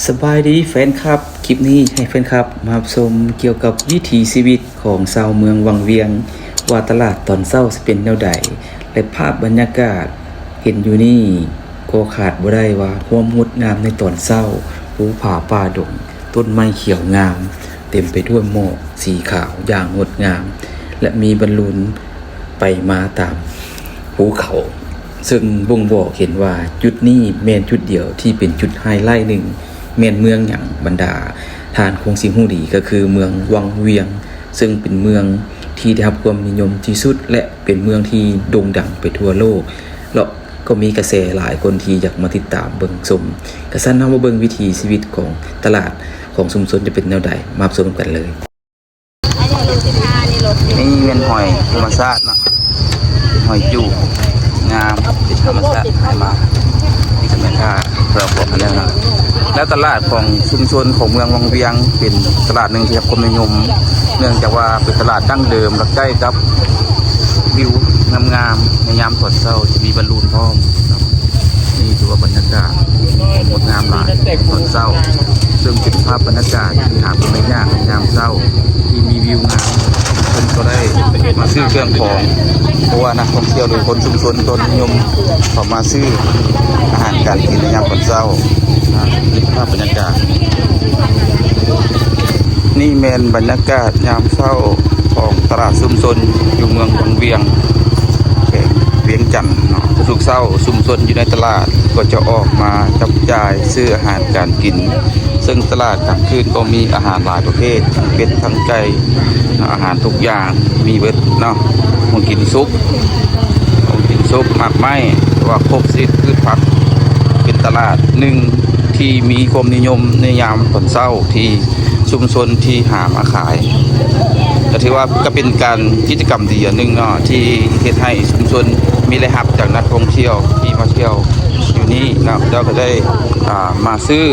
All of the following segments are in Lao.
ສະບາຍດີແຟນຄລັບ, ຄລິບນີ້ໃຫ້ແຟນຄລັບມາຮັບຊົມກ່ຽວກັບວິຖີຊີວິດຂອງຊາວເມືອງວັງວຽງ ວ່າຕະຫຼາດຕອນເຊົ້າຊິເປັນແນວໃດ ແລະ ພາບບັນຍາກາດເຫັນຢູ່ນີ້ກໍຂາດບໍ່ໄດ້ວ່າຄວາມງົດງາມໃນຕອນເຊົ້າ, ພູຜາປ່າດົງ, ຕົ້ນໄມ້ຂຽວງາມ ເຕັມໄປດ້ວຍໝອກສີຂາວຢ່າງງົດງາມ ແລະ ມີບັນລູນໄປມາຕາມພູເຂົາ ເຊິ່ງບົ່ງບອກເຫັນວ່າຈຸດນີ້ແມ່ນຈຸດດຽວທີ່ເປັນຈຸດໄຮໄລໜຶ່ງ ແມ່ນເມືອງຫຍັງ? ບັນດາທ່ານຄົງຊິຮູ້ດີ ກໍຄືເມືອງວັງວຽງ ເຊິ່ງເປັນເມືອງທີ່ໄດ້ຮັບຄວາມນິຍົມທີ່ສຸດ ແລະ ເປັນເມືອງທີ່ໂດ່ງດັງໄປທົ່ວໂລກ ແລະ ກໍມີກະແສຫຼາຍຄົນທີ່ຢາກມາຕິດຕາມເບິ່ງຊົມ. ກະຊັ້ນເຮົາມາເບິ່ງວິຖີຊີວິດຂອງຕະຫຼາດຂອງຊຸມຊົນຈະເປັນແນວໃດ, ມາຮັບຊົມນຳກັນເລີຍ. ນີ້ແມ່ນຫອຍທຳມະຊາດເນາະ, ເປັນຫອຍຈູບງາມ ເປັນທຳມະຊາດໃຫ້ມາ. ນີ້ກໍແມ່ນທ່າເພື່ອພວກອັນນັ້ນເນາະ. ແລ້ວຕະຫຼາດຂອງຊຸມຊົນຂອງເມືອງວັງວຽງ ເປັນຕະຫຼາດໜຶ່ງທີ່ຮັບຄວາມນິຍົມ ເນື່ອງຈາກວ່າເປັນຕະຫຼາດດັ້ງເດີມ ແລະ ໃກ້ກັບວິວງາມໆ ໃນຍາມຕອນເຊົ້າ ທີ່ມີບັນລູນພ້ອມເນາະ. ນີ້ຖືວ່າບັນຍາກາດງົດງາມຫຼາຍຕອນເຊົ້າ ເຊິ່ງເປັນພາບບັນຍາກາດທີ່ຫາເບິ່ງໄດ້ຍາກໃນຍາມເຊົ້າ ທີ່ມີວິວງາມ. ເພິ່ນກໍໄດ້ມາຊື້ເຄື່ອງຂອງ ເພາະວ່ານັກທ່ອງທ່ຽວ ຫຼື ຄົນຊຸມຊົນກໍນິຍົມເຂົ້າມາຊື້ອາຫານການກິນໃນຍາມຕອນເຊົ້າ. ອ່າ ນີ້ພາບບັນຍາກາດ ນີ້ແມ່ນບັນຍາກາດຍາມເຊົ້າຂອງຕະຫຼາດຊຸມຊົນຢູ່ເມືອງວັງວຽງ ແຂວງວຽງຈັນເນາະ. ທຸກເຊົ້າຊຸມຊົນຢູ່ໃນຕະຫຼາດກໍຈະອອກມາຈັບຈ່າຍຊື້ອາຫານການກິນ ເຊິ່ງຕະຫຼາດກາງຄືນກໍມີອາຫານຫຼາຍປະເພດ ທັງເປັດ ທັງໄກ່ ອາຫານທຸກຢ່າງມີເບິດເນາະ. ຂອງກິນສຸກ ຂອງກິນສຸກ ໝາກໄມ້ ຫຼືວ່າຄົບຊະນິດພືດຜັກ ເປັນຕະຫຼາດໜຶ່ງທີ່ມີຄວາມນິຍົມໃນຍາມຕອນເຊົ້າ ທີ່ຊຸມຊົນທີ່ຫາມາຂາຍ. ກໍຖືວ່າກໍເປັນການ ກິດຈະກຳດີອັນໜຶ່ງເນາະ ທີ່ເຮັດໃຫ້ຊຸມຊົນມີລາຍຮັບຈາກນັກທ່ອງທ່ຽວທີ່ມາທ່ຽວຢູ່ນີ້ເນາະ. ເຂົາເຈົ້າກໍໄດ້ ອ່າ ມາຊື້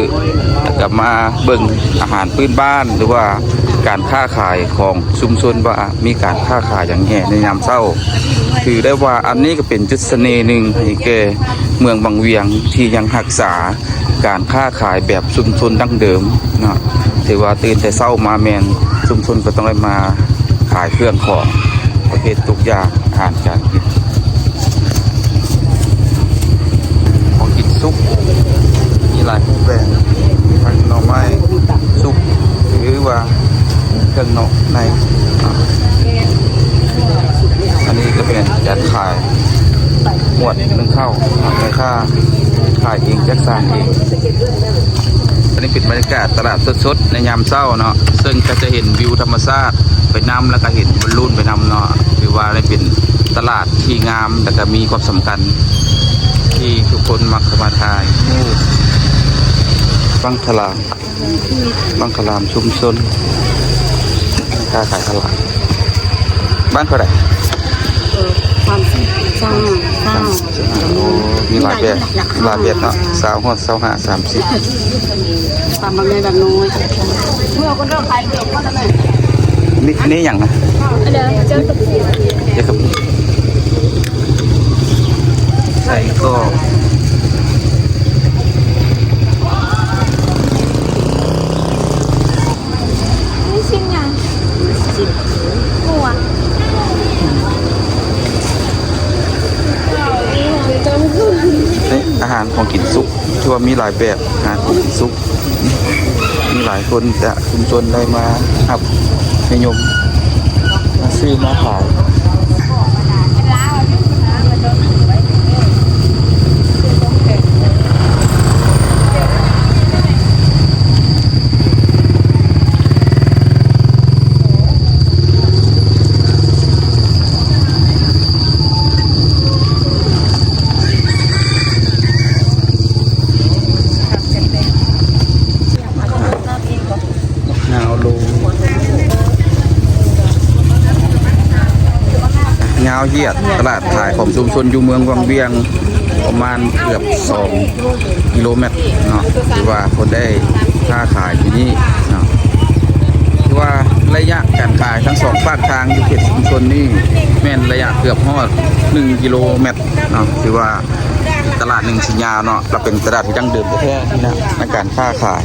ແລ້ວກໍມາເບິ່ງອາຫານພື້ນບ້ານ ຫຼືວ່າການຄ້າຂາຍຂອງຊຸມຊົນວ່າ ມີການຄ້າຂາຍຢ່າງແດ່ໃນຍາມເຊົ້າ. ຖືໄດ້ວ່າອັນນີ້ກໍເປັນຈຸດສະເໜ່ໜຶ່ງໃຫ້ແກ່ເມືອງວັງວຽງ ທີ່ຍັງຮັກສາການຄ້າຂາຍແບບຊຸມຊົນດັ້ງເດີມເນາະ. ຖືວ່າຕື່ນແຕ່ເຊົ້າມາແມ່ນຊຸມຊົນກໍຕ້ອງໄດ້ມາຂາຍເຄື່ອງຂອງປະເພດທຸກຢ່າງ ອາຫານການກິນ ຂອງກິນສຸກ ມີຫຼາຍຮູບແບບ ທັງໜໍ່ໄມ້ສຸກ ຫຼືວ່າ ເຄື່ອງນອກໃນ. ອ່າ ອັນນີ້ກໍແມ່ນການຂາຍໝວດໜຶ່ງເຂົ້າ ແມ່ຄ້າຂາຍເອງ ຈັກສານເອງ. ອັນນີ້ເປັນບັນຍາກາດຕະຫຼາດສົດໆ ໃນຍາມເຊົ້າເນາະ, ເຊິ່ງກໍຈະເຫັນວິວທຳມະຊາດໄປນຳ ແລ້ວກໍເຫັນບອນລູນໄປນຳເນາະ. ຖືວ່າໄດ້ເປັນຕະຫຼາດທີ່ງາມ ແລ້ວກໍມີຄວາມສຳຄັນ ທີ່ທຸກຄົນມັກເຂົ້າມາຖ່າຍຮູບ. ບັງຄະລາມ ບັງຄະລາມຊຸມຊົນ ຄ້າຂາຍຕະຫຼາດ. ບ້ານເທົ່າໃດ? ເອີ ສາມສິບ ຊາວຫ້າ ຊາວ ໂອ້ ມີຫຼາຍແບບ ຫຼາຍແບບເນາະ ຊາວຮອດຊາວຫ້າ ສາມສິບ. ຕາມແບບໃຫຍ່ແບບນ້ອຍ ເພື່ອຄົນເລີ່ມຂາຍເກືອບໝົດແລ້ວແມ່. ນີ້ ນີ້ຫຍັງນະ? ອັນເດີ ເຈົ້າ ເຈົ້າ ໄສ້ກອກ. ນີ້ຊິ້ນຫຍັງ? ຊິ້ນງົວ. ເອີ ອາຫານຂອງກິນສຸກ ຖືວ່າມີຫຼາຍແບບ ອາຫານຂອງກິນສຸກ ມີຫຼາຍຄົນຈາກຊຸມຊົນໄດ້ມາຮັບນິຍົມ ມາຊື້ມາຂາຍ. ຍາວໂລ ຍາວຫຽດ ຕະຫຼາດຂາຍຂອງຊຸມຊົນຢູ່ເມືອງວັງວຽງ ປະມານເກືອບສອງກິໂລແມັດເນາະ ຖືວ່າຄົນໄດ້ຄ້າຂາຍທີ່ນີ້ເນາະ. ຖືວ່າໄລຍະການຂາຍທັງສອງຟາກທາງຢູ່ເຂດຊຸມຊົນນີ້ ແມ່ນໄລຍະເກືອບຮອດໜຶ່ງກິໂລແມັດເນາະ. ຖືວ່າຕະຫຼາດໜຶ່ງຊິຍາວເນາະ ແລະ ເປັນຕະຫຼາດທີ່ດັ້ງເດີມແທ້ໆ ໃນການຄ້າຂາຍ.